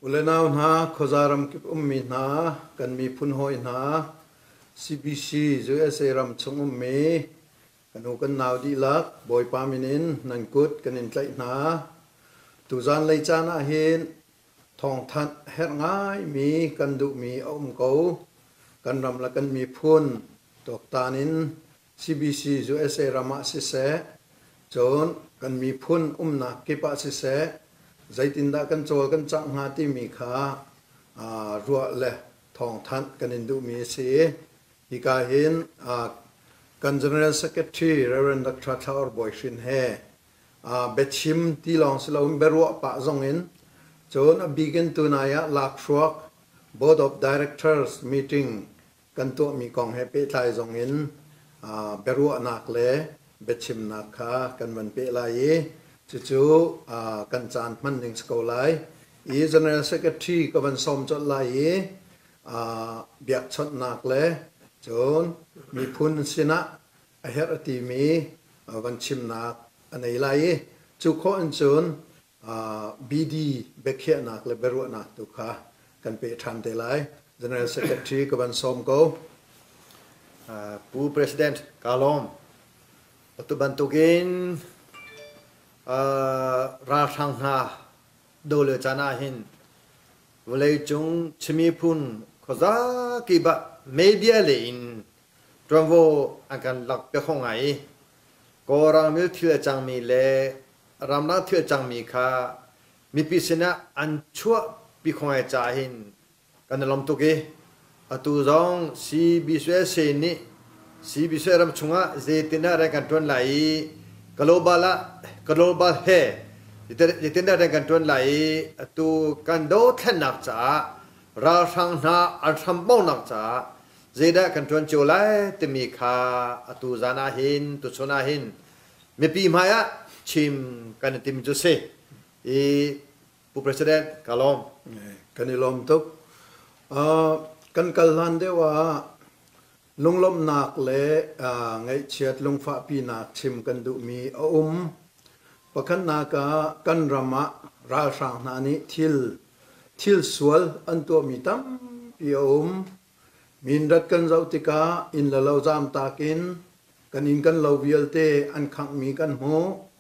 U le nau hna, khuaza ramkip ummi hna, kan miphun hawi hna, CBC USA ram chung ummi kan u kan nau dihlak, Bawipa min in nan kut kan in tlaih hna. Tuzan lei caan ah hin thawngthanh herh ngaimi kan duhmi a um ko. Kan ram le kan miphun tuaktan in CBC USA ram ah siseh, cun kan miphun umnak kip ah siseh, zeitindah kan cawl kan cangh hnga timi kha ruah le thawngthanh kan in duhmi a si. Hika hin kan General Secretary Rev. Dr. Thla Or Bawi Hrin he biachim ti lawng si loin biaruah pah zong in cun a bik in tunai ah lakhruak Board of Directors meeting kan tuahmi kong he pehtlai zong in biaruahnak le biachimnak kha kan van peh lai i cucu kan caan hman ding si ko lai i General Secretary ka van sawm colh lai i biakchawnhnak le cun miphun sinah a herh a timi van chimnak a nei lai i cu khawh in cun BD biakhiahnak le biaruahnak tu kha kan peh ṭhan te lai. General Secretary ka van sawm ko. Pu President, ka lawm. Atu bantukin ralhrang hna do le caan ah hin vawleicung Chin miphun khuazakip ah media lei in ṭuanvo an kan lak piak kho ngai i Kawlram mil thil a cangmi le ramdang thil cangmi kha mipi sinah an chuahpi kho ngai caah hin kan i lawm tuk i atu zong CBCUSA nih CBCUSA ram chungah zeitindah rian kan ṭuan lai i global ah global he zeitindah rian kan ṭuan lai i atu kan dothlennak caah ralhrang hna an hrambonghnak caah zeidah kan ṭuan cio lai timi kha atu zan ah hin tuchun ah hin mipi hmai ah chim kan i tim cu si i Pu President ka lawm. Kan i lawm tuk. Kan kal hlan deuh ah lunglawmhnak le ngaihchiat lungfahpinak chim kan duhmi a um. Pakhatnak ah kan ram ah ralhrang hna nih thil thil sual an tuahmi tampi a um. Mindat kan zoh tikah inn le lo zaamtak in kan inn kan lo vialte an khanghmi kan hmuh.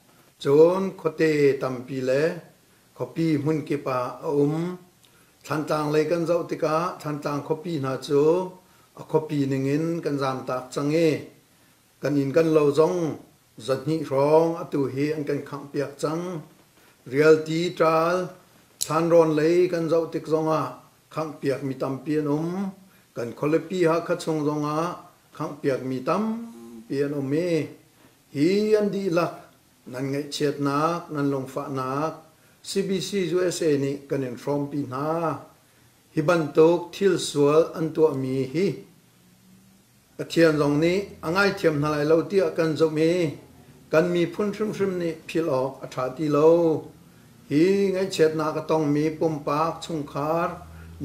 Cun khuate tampi le khuapi hmunkip ah a um. Thlantlang lei kan zoh tikah Thlantlang khuapi hna cu a khuapi ningin kan zaamtak cang i kan inn kan lo zong 200 hrawng atu hi an kan khanghpiak cang. Rialti ṭaal Thlanrawn lei kan zoh tik zongah khanghpiakmi tampi an um. Kan khualipi Hakha chung zongah khanghpiakmi tampi an um i hi an dihlak nan ngaihchiatnak, nan lungfahnak CBC USA nih kan in hrawmpi hna. Hi bantuk thil sual an tuahmi hi Pathian zong nih a ngaithiam hna lai lo tiah kan zumh i kan miphun hrimhrim nih philh awk a ṭha ti lo. Hi ngaihchiatnak a tongmi pumpak chungkhar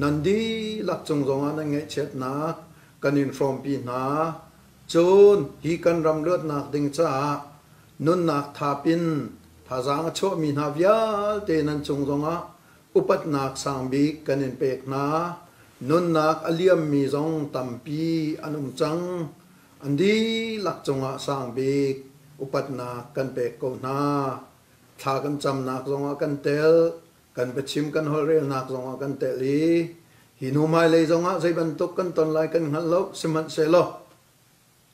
nan dihlak cung zongah nan ngaihchiatnak kan in hrawmpi hna. Cun hi kan ram luatnak ding caah nunnak thap in thazaang a chuahmi hna vialte nan cung zongah upatnak sangbik kan in pek hna. Nunnak a liammi zong tampi an um cang. An dihlak cungah sangbik upatnak kan pek ko hna. Thla kan camnak zongah kan tel, kan biachim kan holhrelnak zongah kan tel i hi hnu hmailei zongah zei bantuk kan ton lai kan hngal lo. Sihmanhsehlaw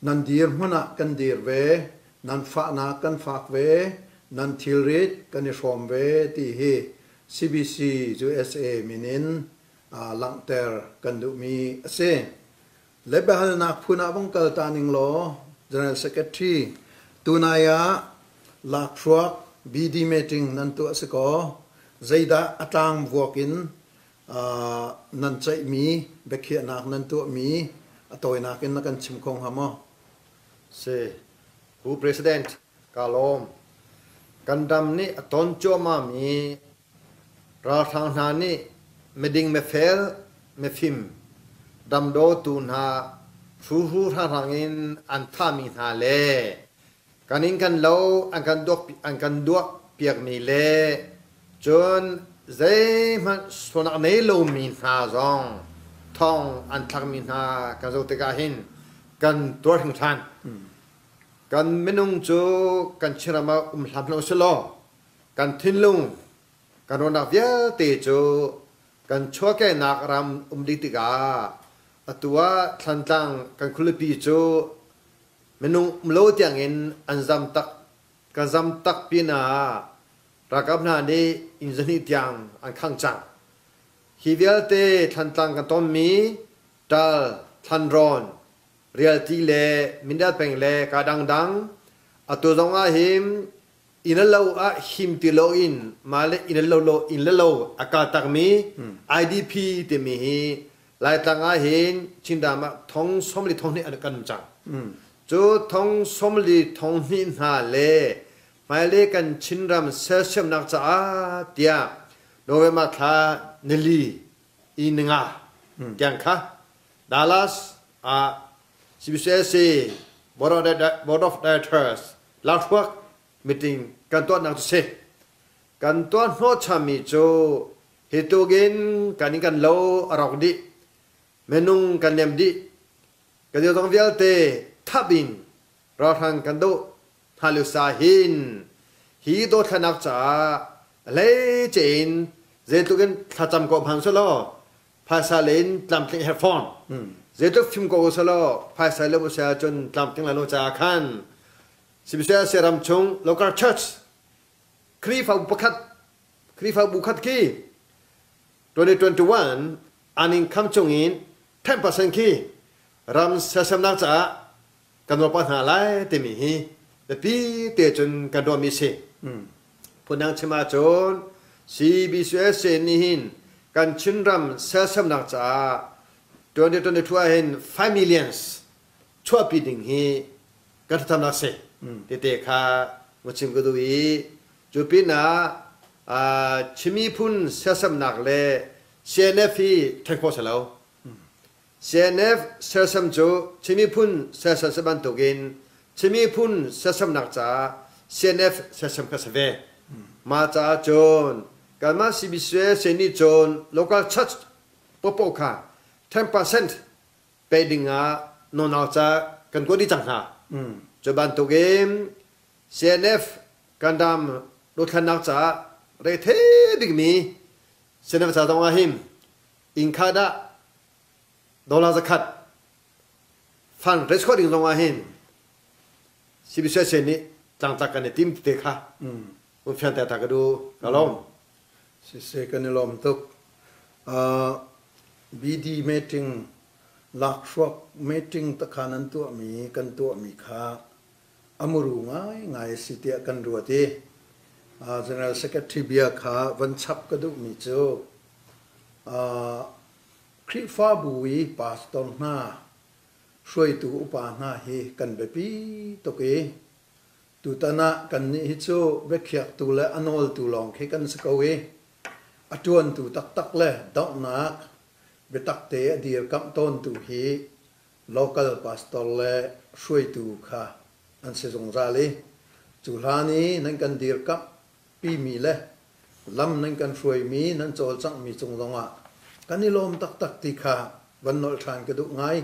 Nan dirhmun ah kan dir ve, nan fahnak kan fak ve, nan thilrit kan i hrawm ve ti hi CBC USA min in langhter kan duhmi a si. Le biahalnak phun ah vong kal ta ning law General Secretary tunai ah lakhruak BD meeting nan tuah si kaw zeidah a tlang vuak in nan ceihmi biakhiahnak nan tuahmi a tawinak in na kan chim kho hnga maw? Si. Pu President, ka lawm. Kan ram nih a ton cuahmahmi ralhrang hna nih miding mifel mifim damdawtu hna hruhru hranghrang in an thahmi hna le kan inn kan lo an kan duah piakmi le cun Zeihmanh sualnak nei lomi hna zong thong an thlakmi hna kan zoh tikah hin kan tuar hringhran. Kan minung cu kan Chinram ah um hlam hlah usilaw kan thinlung kan ruahnak vialte cu kan chuahkehnak ram um dih tikah atu ah Thlantlang kan khualipi cu minung um lo tiangin an zam tak kan zam tak pinah ralkap hna nih inn zahnih tiang an khangh cang. Hi vialte Thlantlang kan tonmi ṭal, thlanrawn, rialti le Mindat peng le ka dangdang atu zong ah hin inn le lo ah him ti loin mah le inn le lo lo inn le lo a kal takmi IDP timi hi Laitlang ah hin Chinram ah thong sawmli thong hnih an kan um cang. Cu thong sawmli thong hnih hna le hmailei kan Chinram sersiamnak caah tiah November thla nili i ninga tiang kha Dallas ah CBCSC Board of Directors lakhruak meeting kan tuahnak cu si. Kan tuah hnawhchanmi cu hi tukin kan in kan lo a rawk dih, minung kan lem dih, kan zong vialte thap in ralhrang kan doh hna lio sa hin hi dothlatnak caah hleice in zeitluk in thlacam ko hmanh selaw phaisa le in tlamtling herh fawn. Zeitluk fim ko selaw phaisa le usai ahcun tlamtling lai lo caah khan CBCS ram chung local church Khrihfabu pakhat Khrihfabu khat khi 2021 an income chung in 10% khi ram sersiamnak caah kan upa hna lai timi hi biapi te cun kan ruahmi si. Phundang chim ahcun CBCUSA nih hin kan Chinram sersiamnak caah 2022 ah hin 5 millions chuahpi ding hi kan thlacamnak si. Tete kha va chim ka duh i cu pinah Chin miphun sersiamnak le CNF hi ṭhen khawh si lo. CNF sersiam cu Chin miphun sersiam si bantukin Chin miphun sersiamnak caah CNF sersiam kha si ve. Mah caah cun kanmah CBCUSA nih cun local church popoh kha 10% pe ding ah nawlnak ca kan kuat dih cang hna. Cu bantukin CNF kan ram dothlennak caah re the bikmi CNF ca zong ah hin inn khat ah dollar zakhat fund raise khawh ding zong ah hin CBCUSA nih tlangtlak kan i tim te kha un fianter ta ka duh ka lawm. Siseh kan i lawm tuk. BD meeting lakhruak meeting takha nan tuahmi kan tuahmi kha a muru ngaingai a si tiah kan ruat i General Secretary bia kha van chap ka duhmi cu Khrihfabu i pastor hna hruaitu upa hna hi kan biapi tuk i tutan ah kannih hi cu biakhiaktu le a nawltu lawng khi kan si ko i a ṭuantu taktak le donghnak biatak te a dirkamh tawntu hi local pastor le hruaitu kha an si zungzal i cu hlan i nan kan dirkamh pimi le lam nan kan hruaimi nan cawlcanghmi cung zongah kan i lawm taktak ti kha van nolh ṭhan ka duh ngai.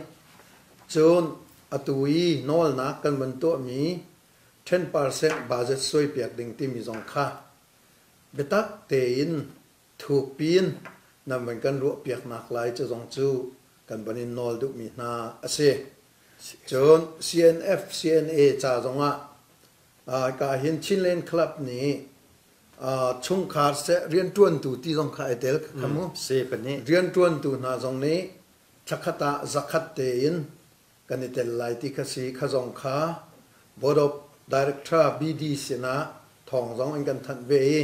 Cun atu i nawlnak kan van tuahmi 10% budget suaipiak ding timi zong kha biatak tein thukpi in nan van kan ruahpiaknak lai cu zong cu kan van in nawl duhmi hna a si. Cun CNF, CNA ca zongah ka hin Chinland Club nih chungkhar seh rianṭuantu ti zong kha ai tel kha mu. Rianṭuantu hna zong nih thlakhat ah zakhat tein kan i tel lai ti kha si kha zong kha Board of Director BD sinah thawng zong an kan thanh ve i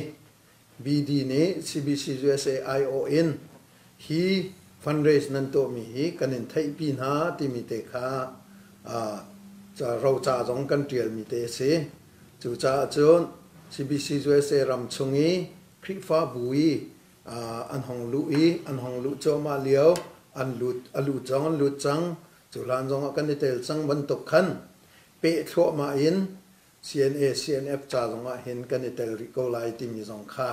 BD nih CBC USA IO in hi fundraise nan tuahmi hi kan in theihpi hna timi te kha roca zong kan ṭialmi te a si. Cucaah cun CBC USA ram chung i Khrihfabu i an hong luh i an hong luh cuahmah lio an lut a lut zong an lut cang cu hlan zongah kan i tel cang bantuk khan peh thluahmah in CNA CNF ca zongah hin kan i tel rih ko lai timi zong kha.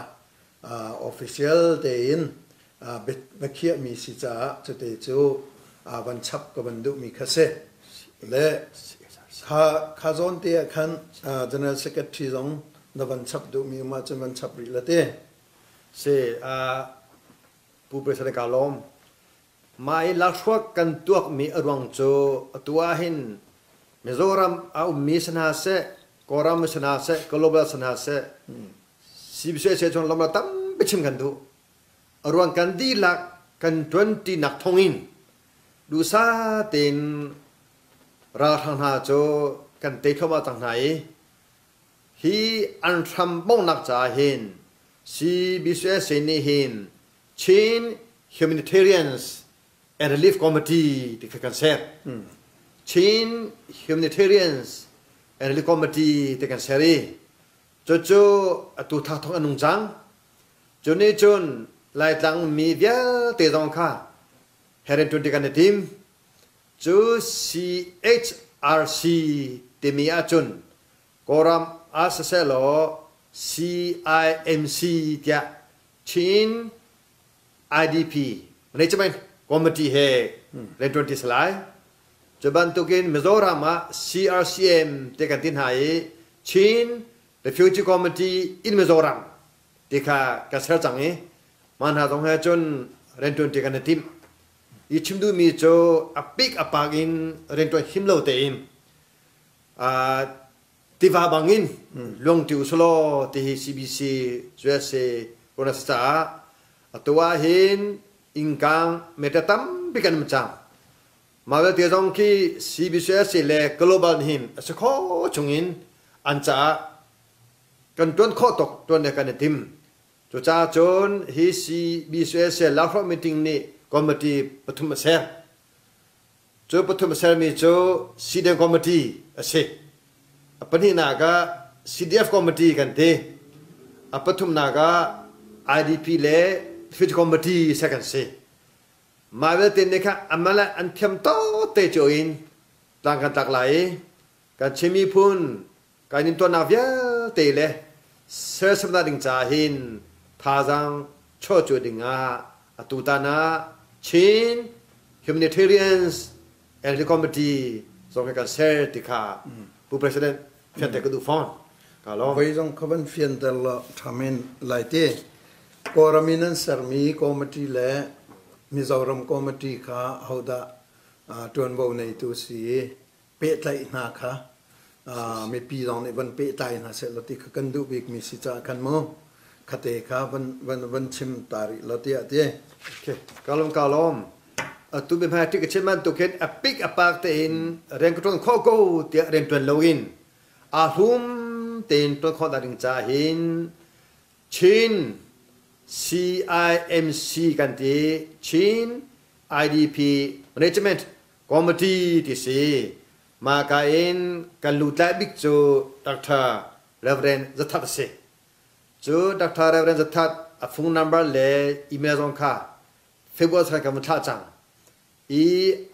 Official tein biakhiahmi si caah cute cu van chap ka van duhmi kha si. Le kha kha zawn te ah khan General Secretary zong na van chap duhmi um ahcun van chap rih la te. Si, Pu President ka lawm. Mah i lakhruak kan tuakmi a ruang cu atu ahhin Mizoram a ummi si hna seh, Kawlram si hna seh, global si hna seh, CBCUSA chung lam tampi chim kan duh. A ruang kan dihlak kan ṭuanṭinak thawngin duhsah tein ralhrang hna cu kan tei thluahmah cang hna i hi an hram bonghnak caah hin CBCUSA nih hin Chin Humanitarians and Relief Committee ti kha kan ser. Chin Humanitarians and Relief Committee ti kan ser i cucu atu thakthawng a nung cang. Cu nih cun Laitlang mi vialte zong kha he rianṭuan ti kan i tim. Cu CHRC timi ahcun Kawlram ah siseh law CIMC tiah Chin IDP Management Committee he rianṭuan ti si lai. Cu bantukin Mizoram ah CRCM ti kan ti hna i Chin Refugee Committee in Mizoram ti kha kan ser cang i mah hna zong he cun rianṭuan ṭi kan i timh. I chim duhmi cu a pik a pak in rianṭuan him lo tein tiva bangin luang ṭi usulaw ti hi CBC USA ruan a si caah atu ah hin innkang meter tampi kan um cang. Mah vialte zong khi CBCUSA le global nih hin a si kho chungin an caah kan ṭuan khawh tuk ṭuan le kan i tim. Cucaah cun hi CBCUSA Lakhruak meeting nih committee pathum a ser. Cu pathum a sermi cu CDM committee a si. A pahnihnak ah CDF committee kan ti. A pathumnak ah IDP le Fit committee ser kan si. Mah vialte nih kha amah le an thiam to te cio in tlang kan tlak lai i kan Chin miphun kan intuarnak vialte le sersiamnak ding caah hin thazaang chuah cio ding ah atutan ah Chin Humanitarians and Relief Committee zong hi kan ser ti kha Pu President fianter ka duh fawn. Ka lawm. Voi zong kha van fianter law ṭhamin lai ti. Kawlram in an sermi committee le Mizoram committee kha hodah ṭuanvo neitu si i pehtlaih hna kha mipi zong nih van pehtlai hna seh law ti kha kan duh bikmi si caah khan mu khate kha van van van chim ta rih law tiah ti. Okay. Ka lawm ka lawm. Atu biahmai ṭik a chim bantuk hin a pik a pak tein rian ka ṭuan khawh ko tiah rian ṭuan loin aa hlum tein ṭuan khawh ding caah hin Chin CIMC kan ti Chin IDP Management Committee ti si. Mah ka in kan lutlai bik cu Dr. Reverend Zathat a si. Cu Dr. Reverend Zathat a phone number le email zong kha February thla kan vun thlah cang. I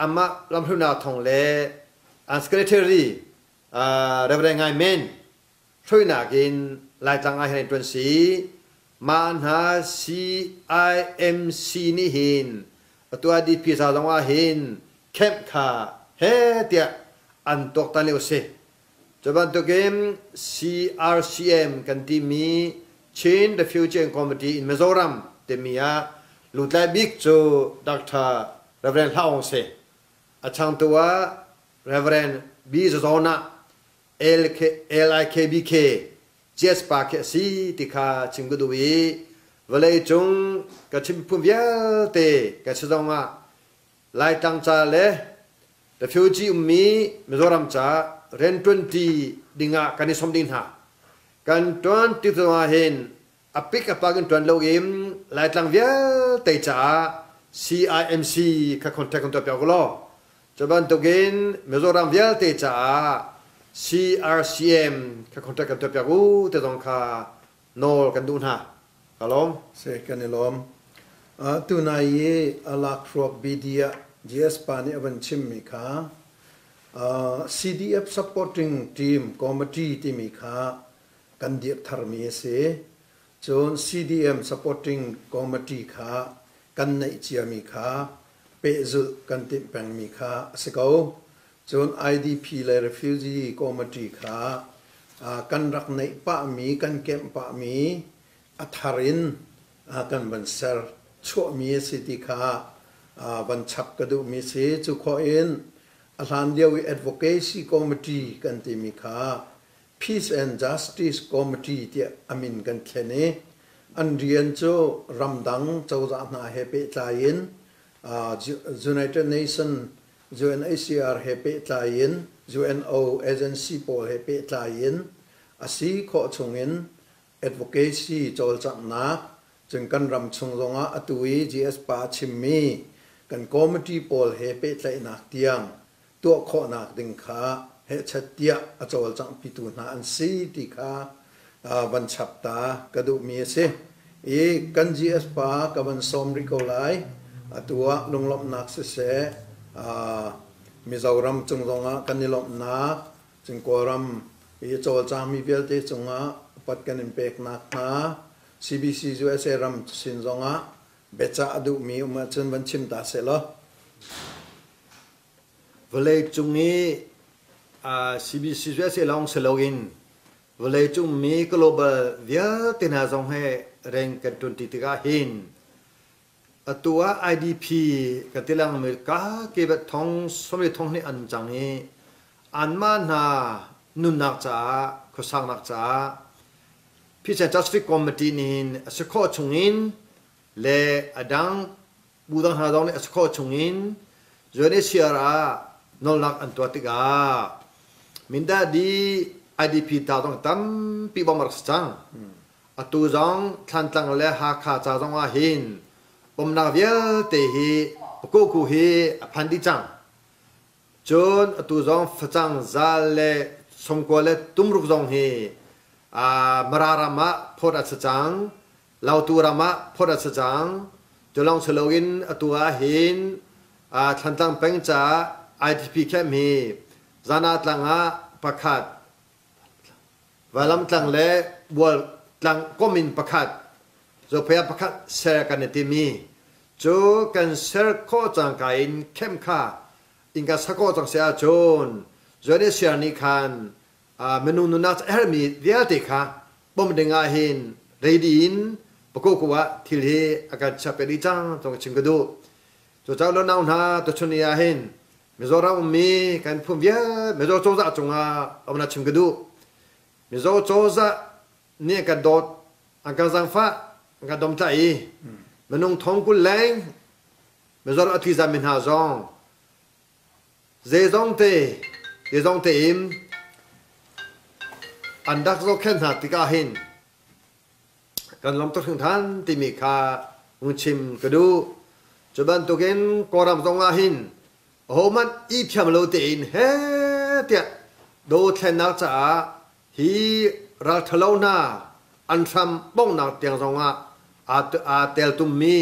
amah lamhruainak thawng le an secretary Reverend Ngai Men hruainak in Laitlang ah hin an ṭuan si. Mah hna CIMC nih hin atu ah DP za zong ah hin camp kha he tiah an tuaktan lio si. Cu bantukin CRCM kan timi Chin Refugee and Committee in Mizoram timi ah lutlai bik cu Dr. Reverend Hla Aung si. A changtu ah Reverend B. Zazona LIKBK GS pa khi a si ti kha chim ka duh i vawleicung ka chim phun vialte ka si zong ah Laitlang ca le refugee ummi Mizoram ca rianṭuanṭi dingah kan i sawm ding hna. Kan ṭuan ti zongah hin a pik a pak in ṭuan loin Laitlang vialte caah CIMC kha contact kan tuahpiak u law cu bantukin Mizoram vialte caah CRCM kha contact kan tuahpiak u ti zong kha nawl kan duh hna. Ka lawm. Si kan i lawm. Tunai i a lakhruak BD ah GS pa nih a van chimmi kha CDF supporting team committee timi kha kan dirh tharmi a si. Cun CDM Supporting Committee kha kan neih ciami kha pehzulh kan timh pengmi kha a si ko. Cun IDP le Refugee Committee kha kan rak neih pahmi, kan kemh pahmi a thar in kan van ser chuahmi a si ti kha van chap ka duhmi si. Cu khawh in a hlan lio i Advocacy Committee kan timi kha Peace and Justice Committee tiah a min kan thlen i an rian cu ramdang cozah hna he pehtlai in United Nations UNHCR he pehtlai in UNO agency pawl he pehtlai in a si khawh chungin advocacy cawlcanghnak cun kan ram chung zongah atu i GS pa a chimmi kan committee pawl he pehtlaihnak tiang tuah khawhnak ding kha hehchet tiah a cawlcanghpitu hna an si ti kha van chap ta ka duhmi a si. I kan GS pa ka van sawm rih ko lai. Atu ah lunglawmhnak siseh, Mizoram cung zongah kan i lawmhnak, cun Kawlram i a cawlcangmi vialte cungah upat kan in peknak hna, CBC USA ram sin zongah biacah a duhmi um ahcun van chim ta seh law. Vawleicung i CBC USA lawng si loin vawleicung mi global vialte hna zong he rian kan ṭuanṭi tikah hin atu ah IDP ka ti lengmang ka kebat thong sawmli thong hnih an um cang i anmah hna nunnak caah khuasaknak caah Peace and Justice Committee nih hin a si khawh chungin le a dang Bu dang hna zong nih a si khawh chungin UNHCR ah nawlnak an tuah tikah Mindat di IDP ta zong tampi bawmh a rak si cang. Atu zong Thlantlang le Hakha ca zong ah hin bawmhnak vialte hi Pakukku hi a phan dih cang. Cun atu zong facang zal le sawmkua le tumruk zong hi Mara ram ah phawt a si cang. Lautu ram ah phawt a si cang. Cu lawng si loin atu ah hin Thlantlang peng caah IDP camp hi Zanah tlang ah pakhat, Vailam tlang le Bual tlang kom in pakhat, Zophei ah pakhat ser kan i tim i cu kan ser khawh cangka in camp kha innka sak khawh cang si ahcun UNHCR nih khan minung nunnak a herhmi vialte kha bawmh ding ah hin ready in Pakoko ah thil hi a kan chiahpiak dih cang tiah chim ka duh. Cucaah nau hna tuchun ni ah hin Mizoram ummi kan phun vialte Mizo cozah cungah um chim ka duh. Mizo cozah nih an kan dawt, an kan zaangfah, an kan domhtlaih i minung thong 20 leng Mizoram a tlizami hna zong Zeizong te, zeizong tein an rak zohkhenh hna tikah hin kan lawm tuk hringhran timi kha hung chim ka duh. Cu bantukin Kawlram zong ah hin ahohmanh i thiam lo tein heh tiah dothlennak caah Hi ral ṭhalo hna an hram bonghnak tiang zongah aa teltummi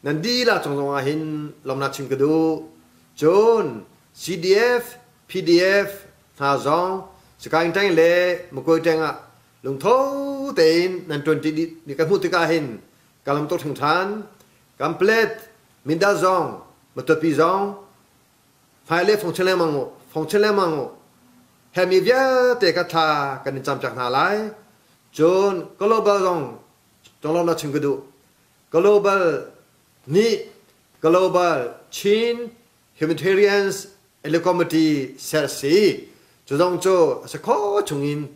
nan dihlak cung zongah hin lawmhnak chim ka duh. Cun CDF, PDF hna zong Sagaing ṭeng le Makoi ṭeng ah lungtho tein nan ṭuanṭi dih ni ka hmuh tikah hin ka lawm tuk hringhran. Kanpalet, Mindat zong, Matupi zong Hmailei fong chin lengmang u, fong chin lengmang u. He mi vialte ka thla kan in campiak hna lai. Cun global zong conglawmhnak chim ka duh. Global nih Global Chin Humanitarians Committee ser si. Cu zong cu a si kho chungin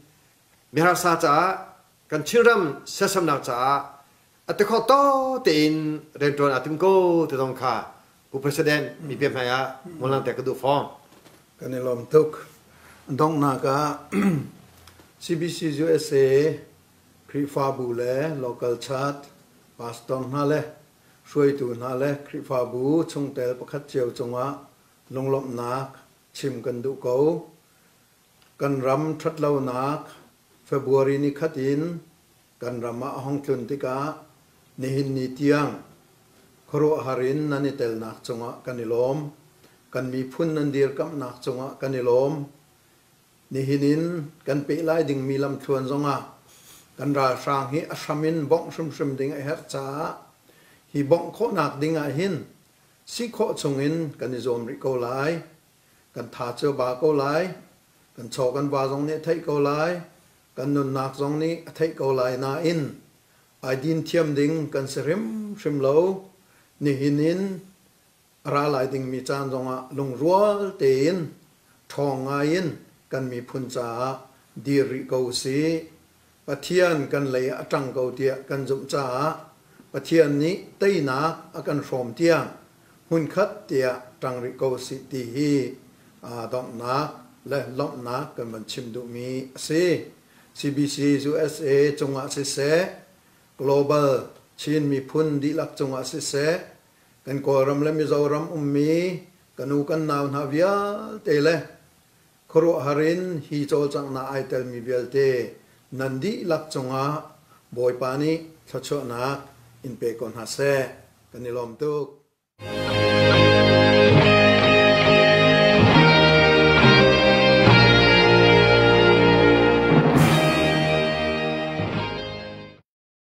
miharsa caah kan Chinram sersiamnak caah a ti kho to tein rianṭuan aa tim ko ti zong kha Pu President mipi hmai ah hmuhlang ka duh fawn. Kan i lawm tuk. Donghnak ah CBC USA Khrihfabu le local church pastor hna le hruaitu hna le Khrihfabu chungtel pakhat cio cungah lunglawmhnak chim kan duh ko. Kan ram ṭhatlonak February ni khat in kan ram ah a hung tlun tikah nihin ni tiang khuaruahhar in nan i telnak cungah kan i lawm. Kan miphun nan dirkamhnak cungah kan i lawm. Nihin in kan peh lai dingmi lamthluan zongah Kan ralhrang hi a hram in bawmh hrimhrim ding a herh caah hi bawmh khawhnak ding ah hin si khawh chung in kan i zuam rih ko lai. Kan tha cu a ba ko lai. Kan chaw kan va zong nih a theih ko lai. Kan nunnak zong nih a theih ko lai nain ai din thiam ding kan si hrimhrim lo. Nihin in a ra lai dingmi caan zongah lungrual tein ṭhawng ngai in kan miphun caah dir rih ko usih. Pathian kan lei ah a ṭang ko tiah kan zumh caah Pathian nih teinak a kan hrawm tiang hmunkhat tiah ṭang rih ko usih ti hi donghnak le lawmhnak kan van chim duhmi a si. CBC USA cungah siseh, Global Chin miphun dihlak cungah siseh, kan Kawlram le Mizoram ummi kan u kan nau hna vialte le khuaruahhar in hi cawlcanghnak ai telmi vialte nan dihlak cungah Bawipa nih thluachuahnak in pe ko hna seh. Kan i lawm tuk.